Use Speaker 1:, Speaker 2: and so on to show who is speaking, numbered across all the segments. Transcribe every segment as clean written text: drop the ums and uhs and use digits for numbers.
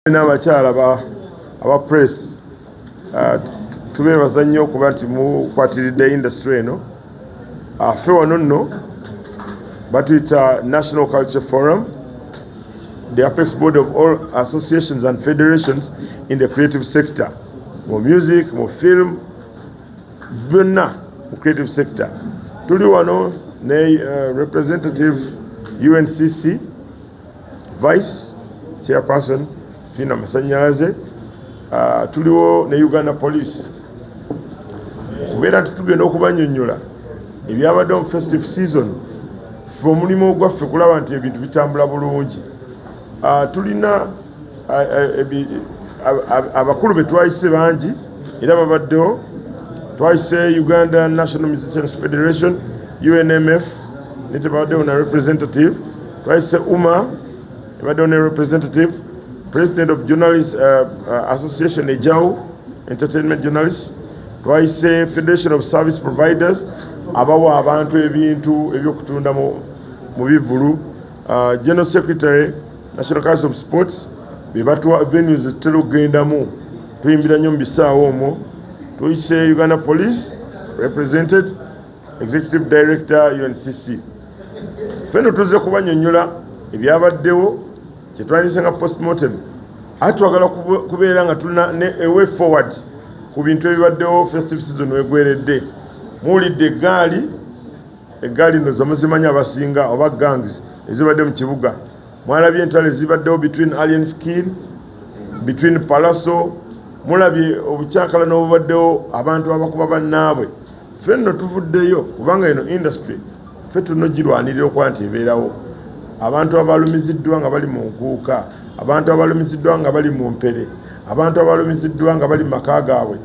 Speaker 1: N'abakyala aba press, tubeebaza nnyo okuba nti mukwatiridde industry eno. Ffe wano nno batuyita National Culture Forum, the apex board of all associations and federations in the creative sector, mu music, mu film, byonna mu creative sector. Tuli wano ne representative UNCC vice chairperson Fina Masanyalaze. Tuliwo ne Uganda Police, kubeera nti tugenda okubanyonyola ebyabadde mu festive season. Ffe omulimu gwaffe kulaba nti ebintu bitambula bulungi. Tulina abakulu be twayise bangi era babaddewo. Twayise Uganda National Musicians Federation, UNMF, ne tebabaddewo na representative. Twayise UMA, ebaddewo ne representative, president of Journalists Association, EJAU, entertainment journalists. Twayise Federation of Service Providers, abawa abantu ebintu ebyokutunda mu bivulu, general secretary National Council of Sports, bebatuwa venues tutera okugendamu, tuyimbira nnyo mu bisaawo omwo. Tuyise Uganda Police represented executive director UNCC. Feno tuzze kubanyonyola ebyabaddewo, kyetwandise nga postmortem, ate twagala kubeera nga tulina ne a way forward ku bintu ebibaddewo festive season wegweredde. Muwulidde eggaali no zamuzimanyi abasinga, oba gangs ezibadde mu kibuga. Mwalabye entalo ezibaddewo between Alien Skin, between Palaso. Mulabye obukyakala n'obubaddewo, abantu abakuba bannaabwe. Ffe nno tuvuddeyo kubanga eno industry ffe tulina ogirwanirira okuba nti ebeerawo. Abantu abalumiziddwa nga bali mu nkuuka, abantu abalumiziddwa nga bali mu mpere, abantu abalumiziddwa nga bali mu maka gaabwe,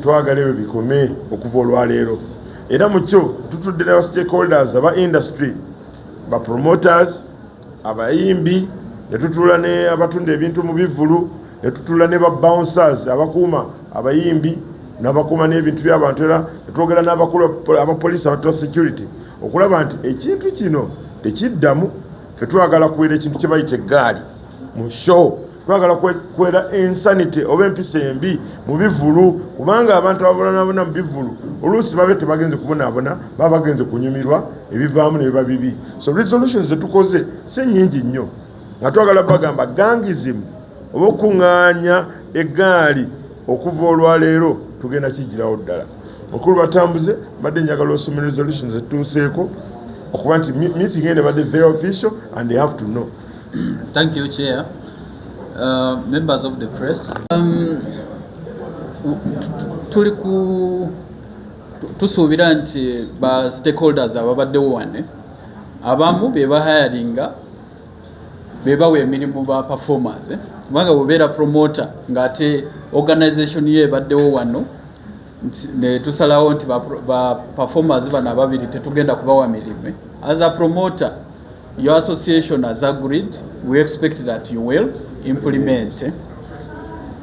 Speaker 1: twagala ebyo bikome okuva olwaleero. Era mukyo tutudde n'aba stakeholders aba industry, ba promoters, abayimbi, ne tutuula ne abatunda ebintu mu bivulu, ne tutuula ne ba bouncers abakuuma abayimbi n'abakuuma n'ebintu by'abantu. Era ne twogera n'abakulu abapoliisi abatuwa security okulaba nti ekintu kino tekiddamu. Ffe twagala kuwera ekintu kye bayita eggaali mu show, twagala kuwera insanity oba empisa embi mu bivulu, kubanga abantu ababonaabona mu bivulu oluusi babe tebagenze kubonaabona, baba bagenze kunyumirwa, ebivaamu ne biba bibi. So resolutions zetukoze si nnyingi nnyo, nga twagala bagamba gangism oba okuŋŋaanya eggaali, okuva olwaleero tugenda kigirawo ddala. Mukulu batambuze, mbadde njagala osome resolutions zetutuuseeko, okuba nti meeting eno ebadde very official and they have to know.
Speaker 2: Thank you, Chair. Members of the press. Tuli ku tusuubira nti ba stakeholders ababaddewo wane, abamu be bahayaringa, be bawa emirimu ba performers, eh? Kubanga bw'obeera promoter ng'ate organization ye ebaddewo wano ne tusalawo nti ba performers bano ababiri tetugenda kubawa mirimu. As a promoter, your association has agreed, we expect that you will implement, eh?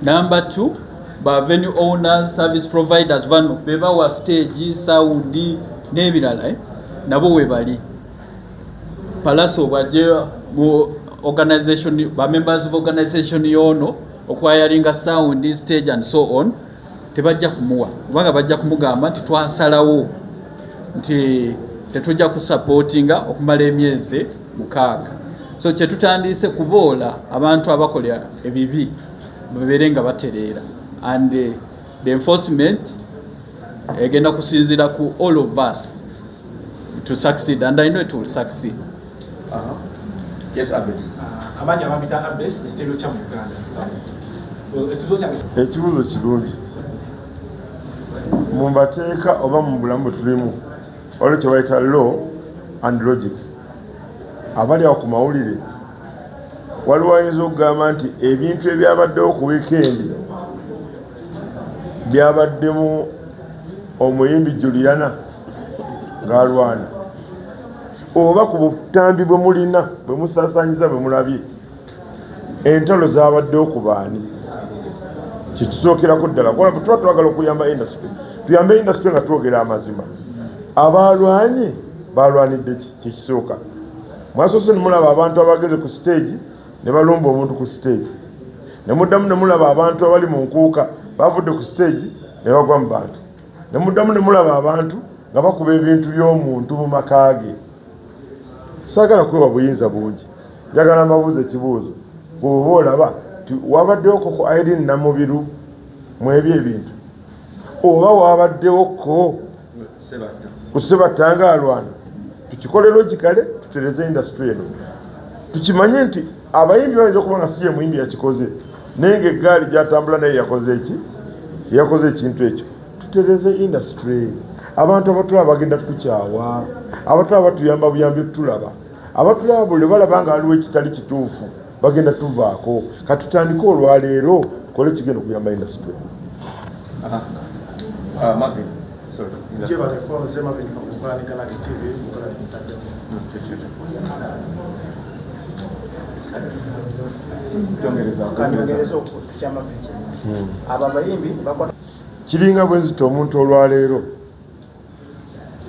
Speaker 2: Number two, ba venue owners, service providers, bano bebawa stage, sound n'ebirala, eh? Nabo we bali. Palaso bwajje mu organization, ba members of organization yono okwayaringa sound, stage and so on, tebajja kumuwa, kubanga bajja kumugamba nti twasalawo nti tetujja kusupportinga okumala emyezi 6. So kyetutandise kuboola abantu abakola ebibi babeere nga batereera, and the enforcement egenda kusinziira ku all of us to succeed, and I know it will succeed.
Speaker 3: Yes, Abed.
Speaker 4: Amannya bamita Abed, Stereo Cham Uganda. Well, ekibuuzo kyange
Speaker 1: Ekibuuzo kirungi. Mu mateeka oba mu bulamu bwe tulimu, waliwo kye bayita law and logic. Abali awo ku mawulire, waliwo ayinza okugamba nti ebintu ebyabaddewo ku wiikendi byabaddemu omuyimbi Juliana ng'alwana, oba ku butambi bwe mulina bwe musaasaanyiza bwe mulabye, entalo zabaddewo ku baani? Kyekisookerako ddala, kuba tuba twagala okuyamba industry, tuyambe industry nga twogera amazima. Abalwanye balwanidde ki? Kyekisooka, mwasoose nemulaba abantu abageze ku stage ne balumba omuntu ku stage. Ne muddamu ne mulaba abantu abali mu nkuuka bavudde ku stage ne bagwa mu bantu. Ne muddamu ne mulaba abantu nga bakuba ebintu by'omuntu mu maka ge. Saagala kwewa buyinza bungi, njagala mbabuuza ekibuuzo. Bw'oba olaba wabaddewo ko ku Irene Namubiru mu ebyo ebintu, oba wabaddewo ko ku Sebatta nga alwana, tukikole logically, tutereze industry eno. Tukimanye nti abayimbi bayinza okuba nga si ye muyimbi yakikoze, naye nga eggaali gyatambula naye yakoze eki, yakoze ekintu ekyo. Tutereze industry. Abantu abatulaba bagenda tukyawa, abatulaba batuyamba buyambi, tutulaba abatulaba buli balaba nga waliwo ekitali kituufu bagenda tuvaako. Katutandike olwaleero tukole ekigenda okuyamba industry.
Speaker 3: Marvin, sorry.
Speaker 5: Gyebaleko, nze Marvin Kakukola ne Galaxy TV mukola mutaddemu.
Speaker 3: Kyongereza.
Speaker 6: Okukyamaviki abo abayimbi bakwata.
Speaker 1: Kiringa bwe nzita omuntu olwaleero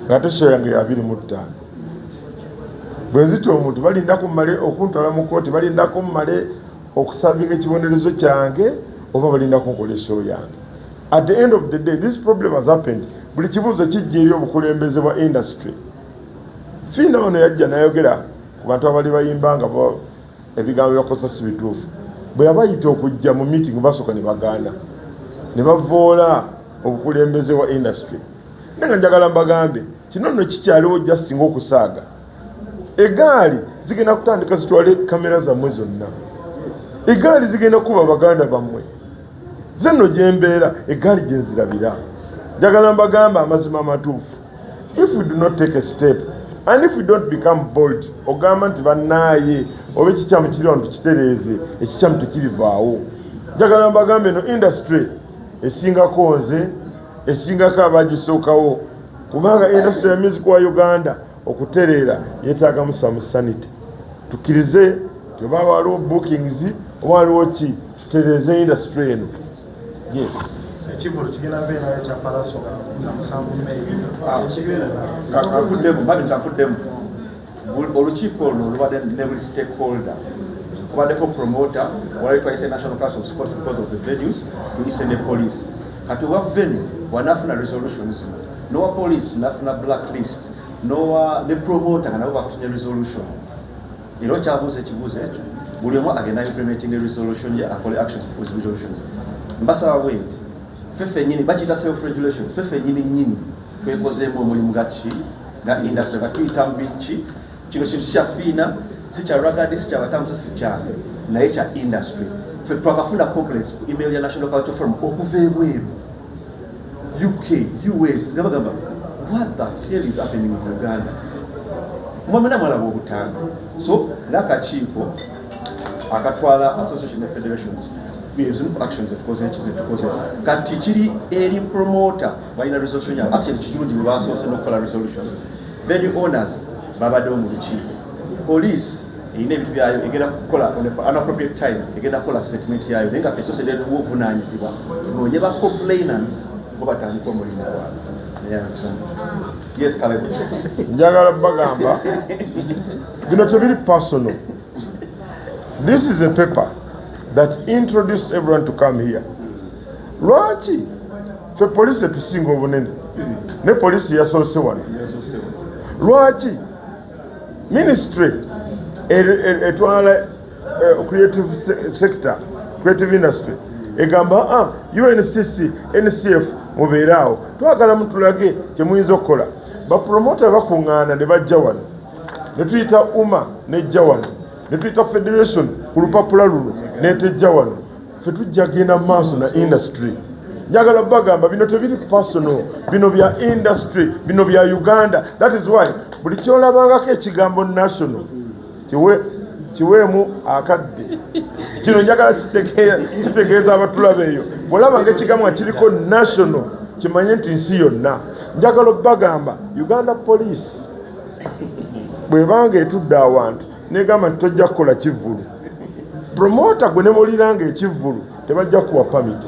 Speaker 1: ng'ate show yange ya 25. Bwe nzita omuntu balindako mmale okuntwala mu kooti, balindako mmale okusavinga ekibonerezo kyange, oba balindako nkola show yange? At the end of the day, this problem has happened. Buli kibuuzo kijja eri obukulembeze bwa industry. Fiina ono yajja nayogera ku bantu abali bayimba nga ebigambo byakozesa si bituufu. Bwe yabayita okujja mu meeting, basooka ne bagaana ne bavoola obukulembeze bwa industry. Naye nga njagala mbagambe, kino nno kikyaliwo, just nga okusaaga. Egaali zigenda kutandika zitwale kamera zammwe zonna, egaali zigenda kuba baganda bammwe. Ze nno gyembeera egaali gyenzirabira. Njagala mbagamba amazima amatuufu, if we do not take a step and if we don't become bold, ogamba nti bannaaye oba ekikyamu kiri wano tukitereeze, ekikyamu tekirivaawo. Njagala mbagambe, eno industry esingako nze, esingako abagisookawo, kubanga industry ya music wa Uganda okutereera yeetaagamu some sanity. Tukkirize nti oba waliwo bookings oba waliwo ki, tutereeze industry eno. Yes.
Speaker 5: Ekivvulu kigenda mbeerayo kya Palaso nga 7 May.
Speaker 3: Kakuddemu, Marvin, kakuddemu. Olukiiko luno lubadde ne buli stakeholder. Kubaddeko promoter, wali twayise National Council of Sports because of the venues, tuyise ne police. Kati owa venue wanafuna resolutions zino, nowa police nafuna blacklist, nowa ne promoter nga nabo bafunye resolution. Era okyabuuza ekibuuzo ekyo, buli omu agenda implementing a resolution ye, akole actions with resolutions. Mbasaba bwe nti ffe ffennyini, bakiyita self regulation, ffe ffennyini nnyini twekozeemu omulimu gaki nga industry nga tuyita mu biki. Kino kintu si kya Fiina, si kya Ragadi, si kya batambuze, si kyange, naye kya industry. Ffe twakafuna complaints ku email ya National Culture Forum okuva ebweru, UK, US, nga bagamba, "What the hell is happening in Uganda?" Mwamena mwalaba obutanga. So n'akakiiko akatwala association ne federations, ezimu ku actions zetukoze eki zetukoze kati kiri eri promoter, balina resolution yabwe. Actually kikirungi bwe basoose n'okukola resolutions. Venue owners babaddewo mu lukiiko. Police erina ebintu byayo egenda kukola on an appropriate time, egenda kukola statement yayo, naye nga ffe soose netuwa obuvunaanyizibwa tunoonye ba complainants bo batandika omulimu gwabwe. Yes, Caleb.
Speaker 1: Njagala bagamba bino tebiri personal. This is a paper that introduced everyone to come here. Lwaki ffe poliisi etusinga obunene ne poliisi yasoose wano? Lwaki ministry etwala creative sector, creative industry egamba, UNCC, NCF, mubeere awo, twagala mutulage kyemuyinza okukola. Bapromota bakuŋŋaana ne bajja wano, ne tuyita UMA nejja wano, ne tuyita federation ku lupapula luno netejja wano. Ffe tujja genda mu maaso na industry. Njagala bagamba bino tebiri personal, bino bya industry, bino bya Uganda. That is why buli kyolabangako ekigambo national kiweemu akadde. Kino njagala kitegeeza abatulaba eyo, bwolabanga ekigambo nga kiriko national, kimanye nti nsi yonna. Njagala obbagamba, Uganda Police bwebanga etudde awantu negamba nti tojja kukola kivvulu, promota gwe nemuliranga ekivvulu tebajja kuwa permit.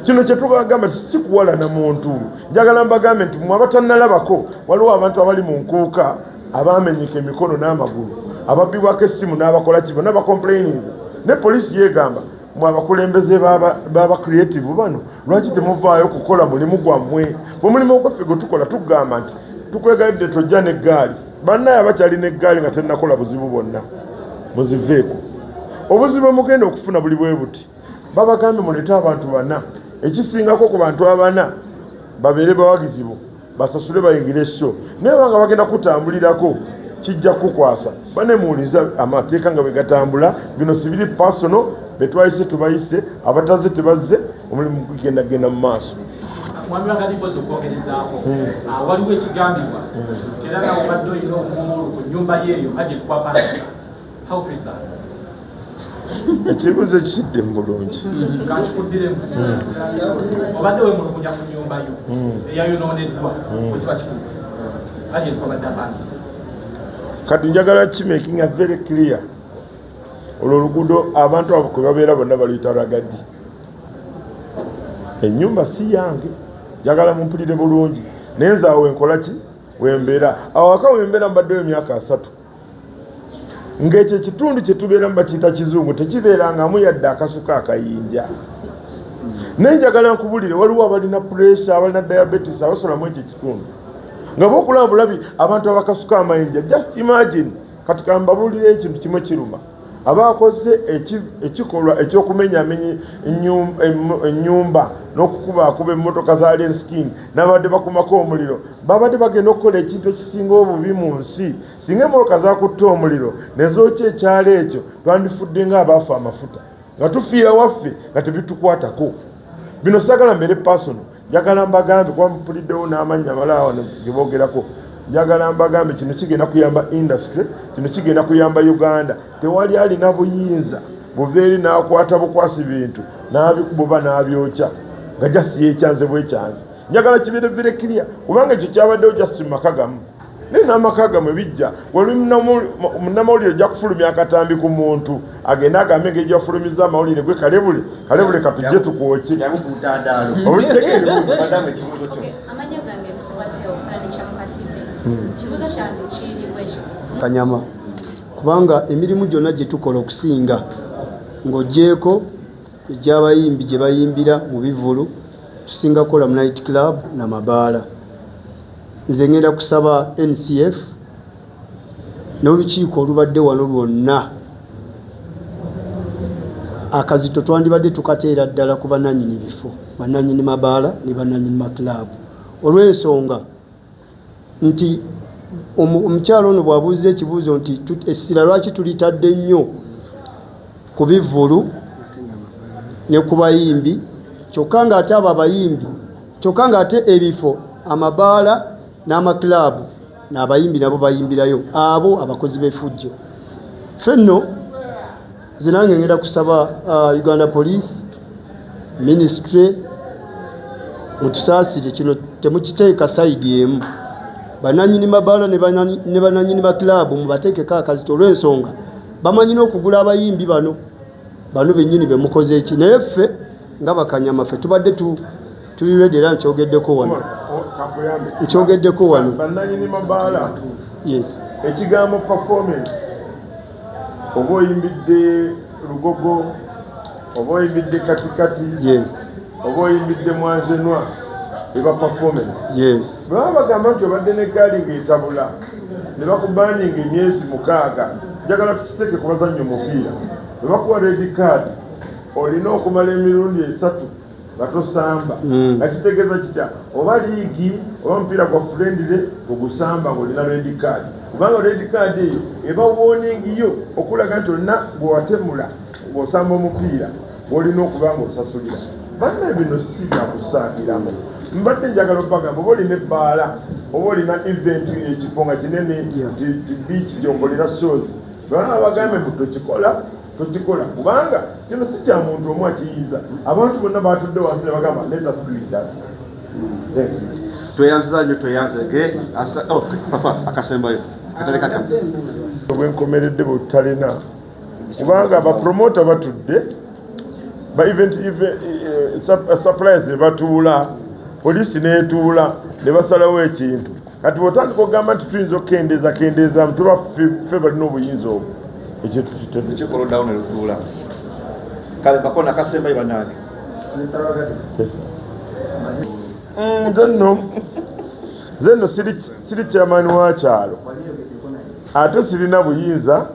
Speaker 1: Kino kyetugamba si kuwalana muntu. Njagala mbagambe nti mwe abatannalabako, waliwo abantu abali mu nkuuka abamenyeka emikono n'amagulu, ababbibwako essimu n'abakola ki, bonna bacomplaininze ne poliisi. Yeegamba Mwe abakulembeze baba creative bano, lwaki temuvaayo kukola mulimu gwammwe? Omulimu gwaffe gwe tukola tugamba nti tukwegayiridde tojja n'eggaali. Bannaye abakyalina eggaali nga tennakola buzibu bwonna, muziveeko. Obuzibu mugenda okufuna buli bwe buti. Babagambye muleete abantu bana, ekisingako ku bantu abana babeere bawagizi bo, basasule bayingire show. Naye banga bagenda kutambulirako kijja kukwasa. Banemuwuliza amateeka nga bwe gatambula. Bino sibiri personal, betwayise tubayise, abataze tebazze, omulimu gugendagenda mu maaso.
Speaker 4: Mwami Wakalipozi, okwongerezaako, waliwo ekigambibwa era nawe obadde olina omuwulu ku nnyumba yeeyo Hajji kwapangisa. How is that?
Speaker 1: Ekibuuzo ekikidde mu bulungi.
Speaker 4: Kankikuddiremu. Obadde wemulugunya ku nnyumba yo eyayonooneddwa, bwekiba kituufu Hajji kwabadde apangisa?
Speaker 1: Kati njagala kimakinga very clear, olwo oluguudo abantu abo kwe babeera bonna baluyita Ragadi. Ennyumba si yange, njagala mumpulire bulungi. Naye nze awo wenkola ki, wembeera awaka wembeera mbaddeyo emyaka 30, ng'ekyo ekitundu kye tubeeramu bakiyita Kizungu, tekibeerangamu yadde akasuka akayinja. Naye njagala nkubulire, waliwo abalina pressure, abalina diabetes, abasolamu ekyo ekitundu nga bokulaba bulabi abantu abakasuka amayinja. Just imagine, kati kambabuulire ekintu kimu ekiruma. Abakoze ekikolwa ekyokumenyamenya ennyumba n'okukubaakuba emmotoka za Alien Skin n'abadde bakumako omuliro, babadde bagenda okukola ekintu ekisinga obubi mu nsi. Singa emmotoka zakutta omuliro nezookya ekyalo ekyo, twandifudde ng'abaafa amafuta, nga tufiira waffe nga tebitukwatako. Bino sagala mbeere personal, njagala mbagambe, kuba mpuliddewo n'amannya amalala wano ge boogerako. Njagala mbagambe, kino kigenda kuyamba industry, kino kigenda kuyamba Uganda. Tewali alina buyinza buva eri n'akwata bukwasi bintu n'abikuba n'abyokya nga just yekyanze bwekyanze. Njagala kibeere very clear, kubanga ekyo kyabaddewo just mu maka gamu, naye n'amaka gamwe bijja. Wali munnamawulire ojja kufulumya akatambi ku muntu agende agambe engeri gyafulumiza amawulire gwe kalebule kalebule, katujje tukwokye. Obitegeere.
Speaker 7: Amanya gange mpitibwa Teo Furniture Mukatibe. Kibuuzo kyange kiri bwe kiti.
Speaker 8: Kanyama, kubanga emirimu gyonna gye tukola, okusinga ng'ogyeko egy'abayimbi gye bayimbira mu bivulu, tusinga kukola mu night club namabaala. Nze ngenda kusaba NCF n'olukiiko olubadde wano lwonna, akazito twandibadde tukateera ddala ku bananyini bifo, bananyini mabaala ne bananyini makilaabu, olw'ensonga nti omukyalo ono bw'abuuza ekibuuzo nti essira lwaki tulitadde nnyo ku bivvulu ne ku bayimbi, kyokka ng'ate abo abayimbi, kyokka ng'ate ebifo amabaala n'amakilaabu n'abayimbi nabo bayimbirayo, abo abakozi b'effujjo. Ffe nno nze nange ngenda kusaba Uganda Police, ministry, mutusaasire, kino temukiteeka side emu. Bananyini mabaala ne bananyini bakilaabu mubateekeko akazito, olw'ensonga bamanyi n'okugula abayimbi bano bano bennyini bemukoze eki. Naye ffe nga bakanyama, ffe tubadde tuli ready, era nkyogeddeko wano, nkyogeddeko wano.
Speaker 1: Bannanyini mabaala,
Speaker 8: Yes.
Speaker 1: ekigambo performance, oba oyimbidde Lugogo, oba oyimbidde Katikati, oba oyimbidde Mwanzenwa, eba performance. Bwe baba bagamba nti obadde n'eggaali ng'etabula ne bakubaninga emyezi 6, njagala tukiteeke ku bazannya omupiira. Bwe bakuwa red card, olina okumala emirundi 3 nga tosamba. Nga kitegeeza kitya? Oba liigi oba mupiira gwa friendly, ogusamba ng'olina red card, kubanga red card eyo eba warning yo okulaga nti olina gwewatemula ng'osamba omupiira, olina okuba nga osasulira. Banna, bino si byakusaagiramu. Mbadde njagala obagamba, oba olina ebbaala oba olina event, ekifo nga kinene, beach gyokolera shows, baba bagambe mbu tokikola, tokikola, kubanga kino si kya muntu omu akiyiza. Abantu bonna batudde wansi ne bagamba, "Let us do it that." Thank you.
Speaker 3: Tweyanziza nnyo, tweyanzege. Oh, papa akasembayo katale kaka.
Speaker 1: Obwenkomeredde bwetutalina, kubanga bapromota batudde, ba event suppliers ne batuula, poliisi netuula ne basalawo ekintu. Kati bwotandika okugamba nti tuyinza okukendeeza kendeezaamu, tuba ffe balina obuyinza obwo, ekyo
Speaker 3: Olukiiko oluddawo ne lutuula. Kale bakona kasembayo bannange.
Speaker 1: Nze nno nze nno siri chairman wa kyalo, ate sirina buyinza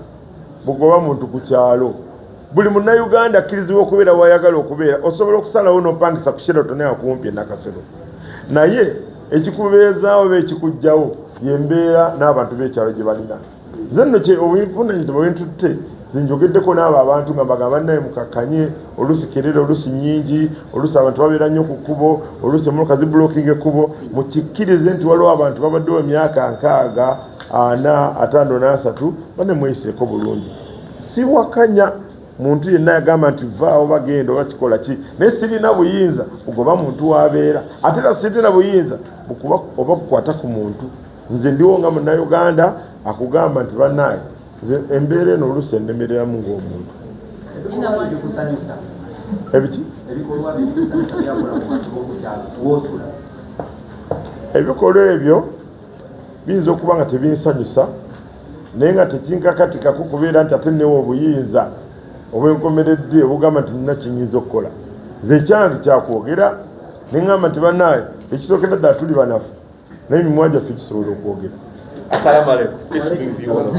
Speaker 1: bugoba muntu ku kyalo. Buli Munnayuganda akkirizibwa okubeera wayagala okubeera. Osobola okusalawo n'opangisa ku Sheraton akumpi e Nakasero, naye ekikubeezaawo oba ekikugjawo yembeera n'abantu b'ekyalo gye balina. Nze nno obuvunanyizibwa bwentutte njogeddeko n'abo abantu nga mbagamba naye mukakkanye, oluusi kerere, oluusi nnyingi, oluusi abantu babeera nnyo ku kkubo, oluusi emmotoka ziblockinga ekkubo. Mukikkirize nti waliwo abantu babaddewo emyaka 60, 40, 50 n'asatu, bane mweyiseeko bulungi. Siwakanya muntu yenna yagamba nti vaawo bagenda oba kikola ki, naye sirina buyinza bugoba muntu wabeera, ate era sirina buyinza bukuba oba bukwata ku muntu. Nze ndiwo nga Munnayuganda akugamba nti bannaaye, nze embeera eno oluusi ennemereramu ng'omuntu. Ebiki? Ebikolwa ebyo biyinza okuba nga tebinsanyusa, naye nga tekinkakatikako kubeera nti ate newa obuyinza obwenkomeredde obugamba nti nina kinyinza okukola. Nze ekyange kyakwogera neŋŋamba nti bannaaye, ekisookera ddala tuli banafu, naye emimwa gyaffe gisobola okwogera.
Speaker 3: Assalamu alaikum. Peace be with you all.